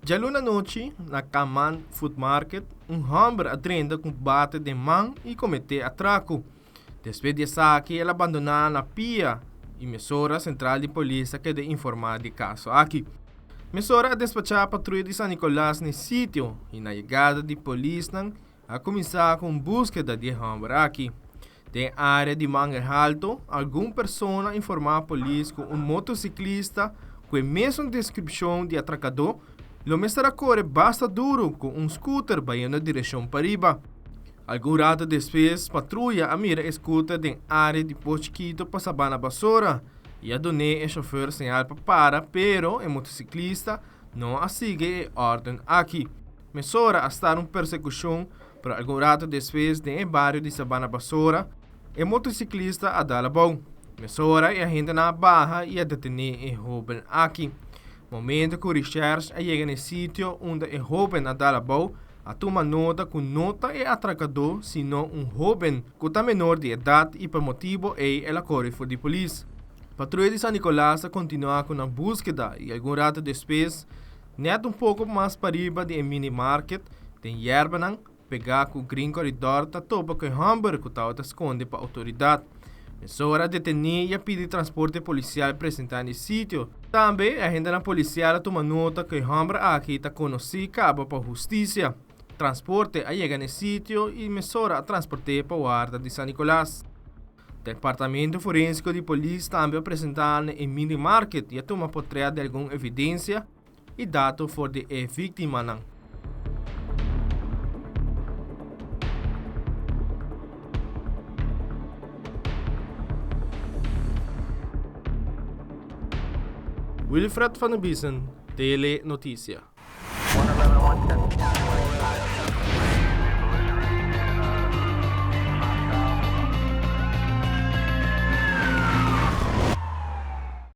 Djaluna anochi, na Kaman Food Market, un hòmber a drenta ku un bate den man i kometé atrako. Despues di esaki el a bandoná na pia i mesora sentral di polis a keda informá di e kaso aki. Mesora a despachá patruya di San Nicolas na e sitio i na yegada di polisnan a kuminsá ku un búskeda di e hòmber aki. Den área di Mangel Halto, algun persona a informá polis ku un motosiklista ku e mesun deskripshon di atrakadó lo mester a kore basta duru ku un skuter bayendo direkshon pariba. Algun rato despues, patruya a mira e skuter den área di Pos Chikito pa Sabana Basora i a dun'é e shofer señal pa para pero e motosiklista no a sigui e órden aki. Mesora a start un persekushon Pero algun rato despues den e bario di Sabana Basora, e motociclista a dal abou. Mesora e agentenan a baha y a detene e hoben aki. Momento cu recherche a yega na e sitio unda e hoben a dal abou, a tuma nota cu no ta e atracador sino un hoben cu ta menor di edad y pa motibo ey el a core for di polis. Patruya di San Nicolas a continua cu nan buskeda y algun rato despues, Net un poko mas pariba di e mini market, den yerbanan, pegá ku Green Corridor ta topa ku e hòmber ku tabata skonde pa outoridat. Mesora a detení i a pidi transporte polisial presentá na e sitio. Tambe e agentenan polisial a tuma nota ku e hòmber aki ta konosí kaba pa hustisia. Transporte a yega na e sitio i mesora a transport'é pa warda di San Nicolas. Departamento Forensiko di Polis tambe a presentá na e mini market i a tuma potret di algun evidensia i dato for di e víktimanan. Wilfred van der Biesen, Tele Noticia.